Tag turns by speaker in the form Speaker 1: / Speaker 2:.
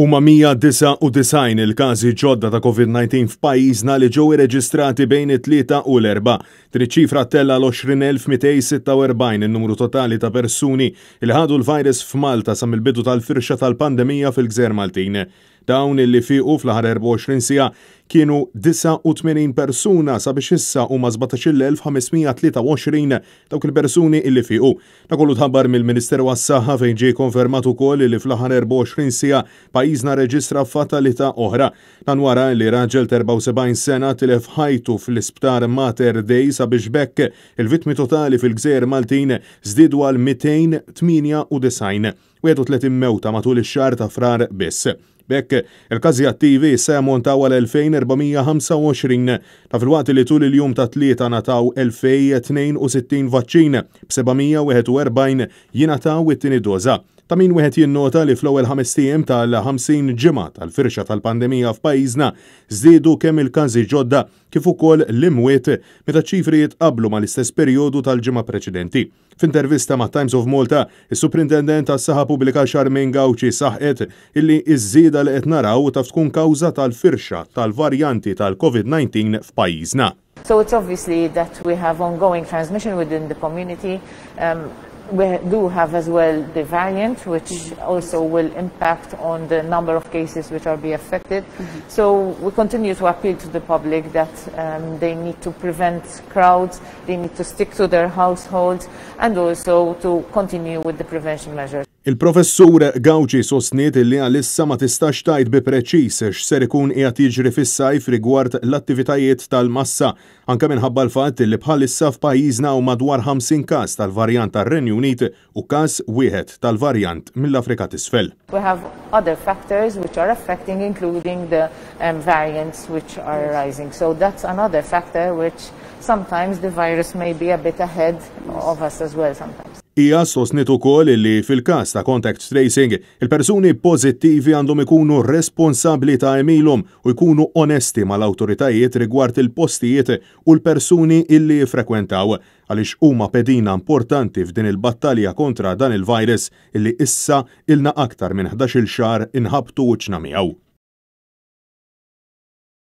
Speaker 1: Huma 199 il-każi ġodda ta' COVID-19 f'pajjiżna li ġew irreġistrati bejn it-Tlieta u l-Erbgħa. Din iċ-ċifra ttella' għal 20,246 in-numru totali ta' persuni li ħadu l-virus f'Malta sa mill-bidu tal-firxa tal-pandemija fil-Gżejjer Maltin. Dawn li fiequ fl-aħħar 24 siegħa kienu 89 persuna sabiex issa huma 17,523 dawk il-persuni illi fiequ. Dan kollu tħabbar mill-Ministeru għas-Saħħa fejn ġie konfermat ukoll li fl-aħħar 24 siegħa pajjiżna rreġistra fatalità oħra. Dan wara li raġel ta' 74 sena tilef ħajtu fl-Isptar Mater Dei sabiex b'hekk il-vittmi totali fil-Gżejjer Maltin żdiedu għal 298. 31 mewta matul ix-xahar ta' Frar biss. B'hekk, il-każi attivi issa jammontaw għal 2,425 ta' filwaqt li tul il-jum tat-Tlieta ngħataw 2,062 vaċċin, b'741 jingħataw it-tieni doża. Ta' min wieħed jinnota li fl-ewwel ħamest ijiem tal-50 ġimgħa tal-firxa tal-pandemija f'pajjiżna żdiedu kemm il-każi ġodda kif ukoll l-imwiet meta ċ-ċifri jitqabblu mal-istess perjodu tal-ġimgħa preċedenti. F'intervista ma' Times of Malta, is-Suprintendent għas-Saħħa Pubblika Charmaine Gauci saħqet illi ż-żieda li qed naraw taf tkun kawża tal-firxa tal-varjanti tal-Covid-19 f'pajjiżna.
Speaker 2: So it's obviously that we have ongoing transmission within the community. Um, we do have as well the variant, which also will impact on the number of cases which are be affected. Mm -hmm. So we continue to appeal to the public that um, they need to prevent crowds, They need to stick to their households and also to continue with the prevention measures.
Speaker 1: Il-Professur Gauci sostniet li għalissa ma tistax tgħid bi preċiż x'ser ikun qiegħed jiġri fis-sajf rigward l-attivitajiet tal-massa, anke minħabba l-fatt li bħalissa f'pajjiżna hawn madwar 50 każ tal-varjant tar-Renju Unit u każ wieħed tal-varjant mill-Afrika t'Isfel.
Speaker 2: We have other factors which are affecting including the um, variants which are arising. So that's another factor which sometimes the virus may be a bit ahead of us as well sometimes.
Speaker 1: Hija sostniet ukoll li fil-każ ta' contact tracing, il-persuni pożittivi għandhom ikunu responsabbli ta' għemilhom u jkunu onesti mal-awtoritajiet rigward il-postijiet u l-persuni illi jiffrekwentaw għaliex huma pedina importanti f'din il-battalja kontra dan il-virus illi issa ilna aktar minn 11-il xahar inħabbtu wiċċna miegħu.